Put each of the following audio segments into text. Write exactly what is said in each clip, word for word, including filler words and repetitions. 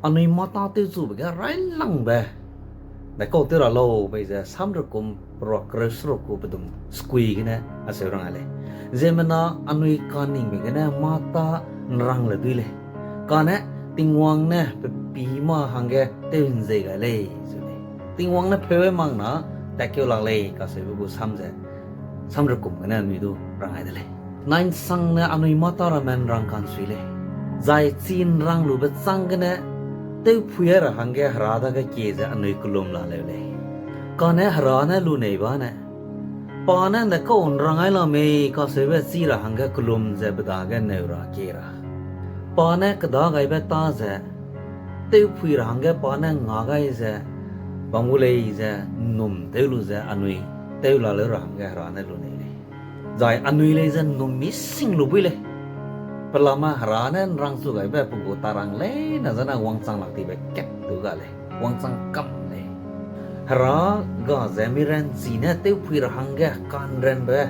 anui mâ tâtewchube ge raîlangbe, ndaikau tew ra lau bei ze Samrekum peruak kereu seruk gu pedum sekui gene acheu rang ai lei. Ziemmena anui kaningbe gene mâ tâ ’nrang le dui lei. Kane Tingwang ne pe pî mâ hangge tew ’nzei gai lei, ze lei. Tingwang ne pheu gai mak na tatkeu lak lei kacheube gu sam ze Samrekum gene anui du rang ai de lei. Nai'nsangne anui mâ tâ ramme ’nrang ka'nsui lei. Zai chi ’nrang lube châng gene tewphui ra hangge Hera dage kie ze anui kelum la leu lei. Kane Hera ne lunei ba ne, pa ne ndaikau ’nrang gai la mei kacheube chi ra hangge kelum ze pe dage neu ra kie ra. Pa ne kedagaibe tâ ze tewphui ra hangge pa ne nga gai ze bam gu lei ze ’nnum tew lu ze anui tew la leu ra hangge Hera ne lunei lei. Zai anui lei ze ’nnum mising lu bui lei. Pelame Hera ne ’nrangchu gaibe pe gu tarang leine zene wangchang lak dibe kat tew ga lei, wangchang kam lei. Hera ga ze miranchi ne tewphui ra hangge ka'nranbe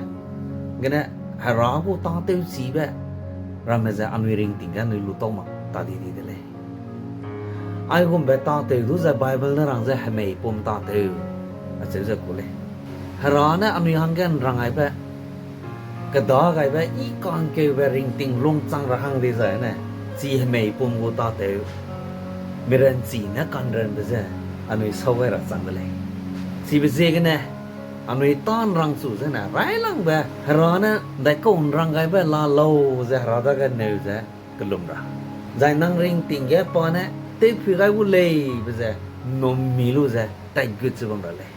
gene Hera gu tâtewchibe ramme ze anui ringting ge anui lu tau mak ta di di de lei. Aigumbe tâtew du ze Bible ne rang ze hemeipum tâtew acheu ze ku lei. Hera ne anui hangge ’nrang gaibe, kedagaibe, i ka'ngkeube ringting lungchang ra hang dizai ne, chi hemeipum gu tâtew, miranchi ne ka'nranbe ze anui sau gai ra chang de lei. Chibe ziegene anui tâ ’nrangchu zene raîlangbe Hera ne ’ndaikau ’nrang gaibe la lau ze Hera dage neu ze kelum ra. Zai nang ringting ge pa ne tewphui gai gu lei be ze ’nnum mi lu ze tatgut ze bam ra lei.